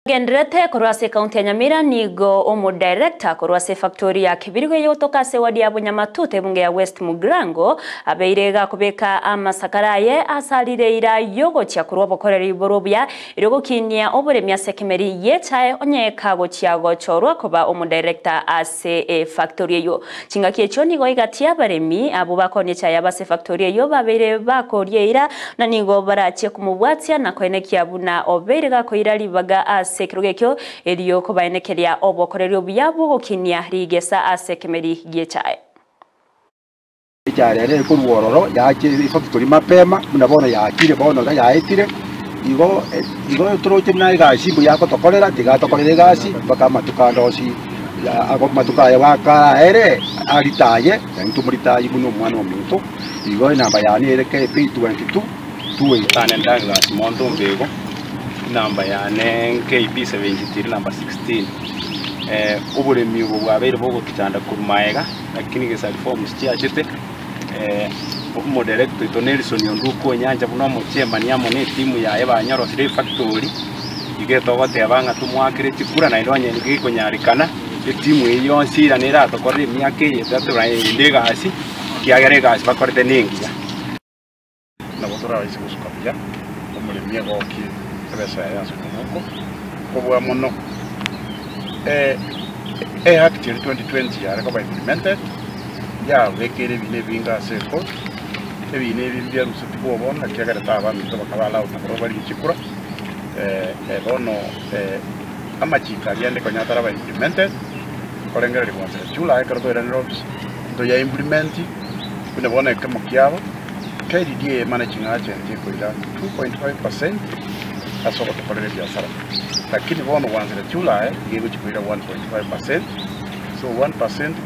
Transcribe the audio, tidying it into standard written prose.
Gendererete korwa ase ekaunti ya Nyamira nigo omodirector korwa ase efactori ya Kibirigo eyogotoka ase eward ya Bonyamatute ebunge ya West Mugirango abeire gakobeka amasakara aye ase arire eira yogochia korwa obokoreri borwe obuya erio gokinia oboremi ase ekemeri gi'echae onye kagochia gochorwa koba omodirector ase efactori eyio. Chingaki echio nigo egati y'abaremi abwo bakonia echae yabo ase efactori eyio babeire bakoria eira, na nigo barachie komobwatia na koenekia buna obeire gakoira ribaga ase ekerogo ekio, erio kobaenekeria obokoreri obuya bw'ogokinia rigesa ase ekemeri gi'echae. Echae ere ekorwa ororo yache efactori mapema, buna bono yaachire bono iga yaetire, igo igo toroche buna egasi mbuya agotokorera, tiga atokorere egasi mpaka amatuko ande onsi amatuko aya bakaraere aritaye, na intwe moritaye buna omwana ominto, igo enamba yane ere KB 22 28. Tane Douglas Monto Ombego, enamba yane KB 73 number 16. Oboremi obo bwabeire bogotochanda korwa maega. Lakini gesa reforms chiachete, omodirector oito Nelson Onduku Onyancha buna omochairman amo ne etimu yaye banyorosire efactory, iga togoteba ng'a tomoakere chikura naende onye gekonyarekana, etimu eyio yonsi irane eratokorere emiaka eye etato naende egasi, ekiagera egasi bakorete nengiya. Nabo torabaise gosuka buya omoremi egokie ebesa yaye ase omogoko kobua mono. Eact eria 2020 yare koba implemented, yabekeire ebina ebinge ase ecourt, ebina ebi mbiarusetigwe bono ekiagera abaminto bakaba allowed nabarabwo barigie chikura, bono amachiko aria ande konya ataraba implemented, nkorengereria gwanchera July ekero toiranire office, ntoya implement buna bono ekemo kiabo. KDDA Managing Agent ekoira 2.5 percent ase ogotokorera ebiasara, lakini bono gwanchera July iga egochia koira 1.5 percent, so 1 percent.